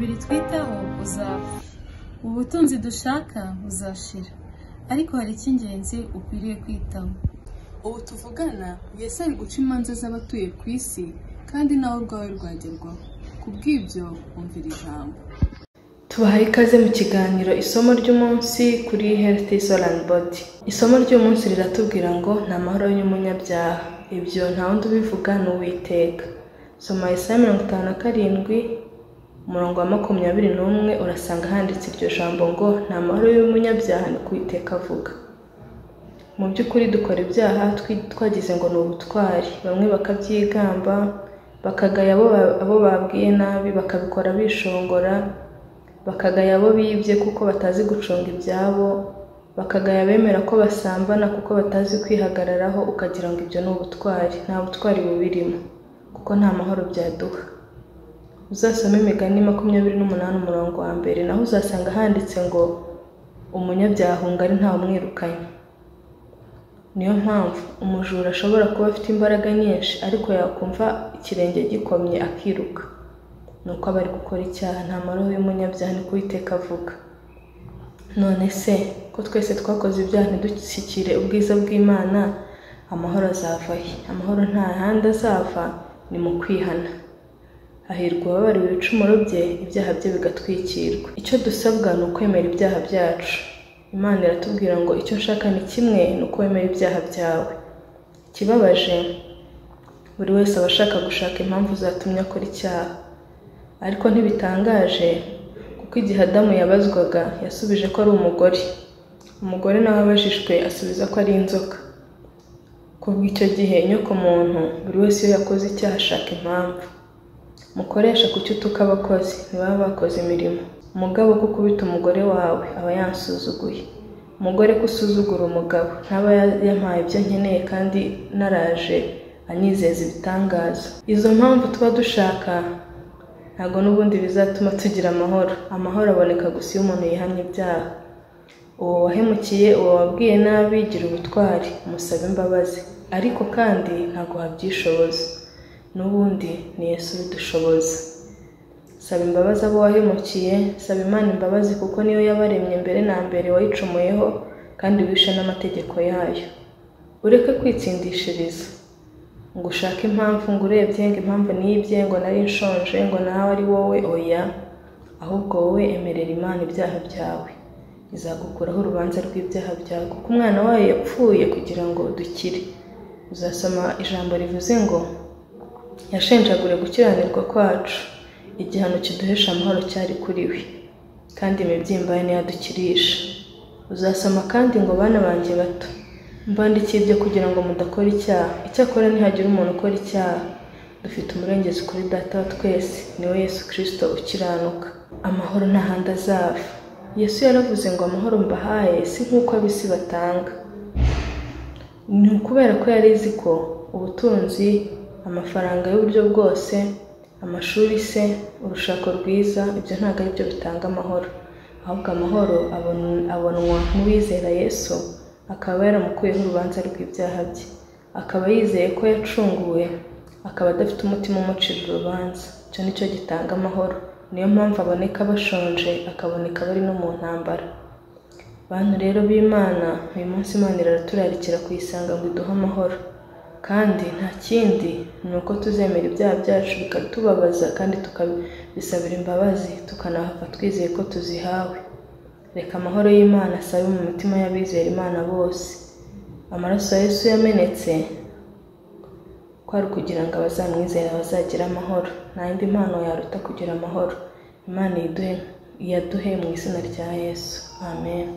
Umubiri twitaho uzapfa, ubutunzi dushaka buzashira, ariko hari icy'ingenzi ukwiriye kwitaho. Ubu tuvugana, Yesu ari guca imanza z'abatuye ku isi, kandi nawe urwawe rwagerwaho. Ku bw'ibyo, umvira ijambo. Tubahaye ikaze mu kiganiro isomo ry'umunsi kuri Healthy Soul and Body. Isomo ry'umunsi riratubwira ngo nta mahoro y'umunyabyaha. Ibyo nta wundi ubivuga ni Uwiteka. Soma Yesaya 57 umurongo wa 21, urasanga handitse iryo jambo ngo nta mahoro y'umunyabyaha, ni ko Uwiteka avuga. Mu by'ukuri dukora ibyaha twagize ngo ni ubutwari, bamwe bakabyigamba, bakagaya abo babwiye nabi, bakabikora bishongora, bakagaya abo bibye kuko batazi gucunga ibyabo, bakagaya bemera ko basambana kuko batazi kwihagararaho, ukagira ngo ibyo ni ubutwari. Nta butwari bubirimo kuko nta mahoro byaduha. Uzasome Imigani 28 umurongo wa 1, naho uzasanga handitse ngo umunyabyaha ahunga ari ntawe umwirukanye. Niyo mpamvu umujura ashobora kuba afite imbaraga nyinshi, ariko yakumva ikirenge gikomye akiruka. Nuko aba ari gukora icyaha. Nta mahoro y'umunyabyaha, ni ko Uwiteka avuga. None se ko twese twakoze ibyaha ntidushyikire ubwiza bw'Imana, amahoro azava he? Amahoro nta handi azava, ni mu kwihana. Hahirwa uwababariwe ibicumuro bye, ibyaha bye bigatwikirwa. Icyo dusabwa ni ukwemera ibyaha byacu. Imana iratubwira ngo icyo nshaka ni kimwe, ni uko wemera ibyaha byawe. Ikibabaje, buri wese aba ashaka gushaka impamvu zatumye akora icyaha. Ariko ntibitangaje, kuko igihe Adamu yabazwaga yasubije ko ari umugore. Umugore nawe abajijwe asubiza ko ari inzoka. Kuva icyo gihe inyoko muntu, buri wese iyo yakoze icyaha ashaka impamvu. Mukoresha kuki utuka abakozi, ntibaba bakoze imirimo. Umugabo ko ukubita umugore wawe aba yansuzuguye. Umugore ko usuzugura umugabo, ntaba yampaye ibyo nkeneye kandi naraje anyizeza ibitangaza. Izo mpamvu tuba dushaka ntabwo n'ubundi bizatuma tugira amahoro. Amahoro aboneka gusa iyo umuntu yihannye ibyaha. Uwo wahemukiye, uwo wabwiye nabi, gira ubutwari, umusabe imbabazi. Ariko kandi ntabwo wabyishoboza. N'ubundi ni Yesu ubidushoboza. Saba imbabazi abo wahemukiye, saba Imana imbabazi kuko niyo yabaremye mbere na mbere, wayicumuyeho kandi wishe n'amategeko yayo. Ureke kwitsindishiriza ngo ushake impamvu, ngo urebye ngo impamvu niyibye, ngo nari nshonje, ngo nawe ari wowe. Oya, ahubwo wowe emerera Imana ibyaha byawe, izagukuraho urubanza rw'ibyaha byawe, kuko umwana wayo yapfuye kugira ngo dukire. Uzasoma ijambo rivuze ngo yashenjaguriye gukiranirwa kwacu, igihano kiduhesha amahoro cyari kuri we, kandi imibyimba ye niyo adukirisha. Uzasoma kandi ngo bana banjye bato, mbandikiye ibyo kugira ngo mudakora icyaha. Icyakora nihagira umuntu ukora icyaha, dufite umurengezi kuri Data wa twese, niwe Yesu Kristo ukiranuka. Amahoro nta handi azava. Yesu yaravuze ngo amahoro mbahaye si nk'uko ab'isi batanga. Ni ukubera ko yari izi ko ubutunzi, amafaranga y'uburyo bwose, amashuri se, urushako rwiza, ibyo ntabwo ari byo bitanga amahoro. Ahubwo amahoro abonwa n'uwizera Yesu, akaba yaramukuyeho urubanza rw'ibyaha bye, akaba yizeye ko yacunguwe, akaba adafite umutima umucira urubanza. Icyo nicyo gitanga amahoro. Niyo mpamvu aboneka bashonje, akaboneka bari no mu ntambara. Bantu rero b'Imana, uyu munsi Imana iraturarikira kuyisanga ngo iduhe amahoro. Kandi nta kindi ni uko tuzemera ibyaha byacu bikatubabaza, kandi tukabisabira imbabazi, tukanahava twizeye ko tuzihawe. Reka amahoro y'Imana asabe mu mitima y'abizera Imana bose. Amaraso ya Yesu yamenetse kwari kugira ngo abazamwizera bazagira amahoro. Nta yindi mpano yaruta kugira amahoro. Imana iyaduhe mu izina rya Yesu. Amen.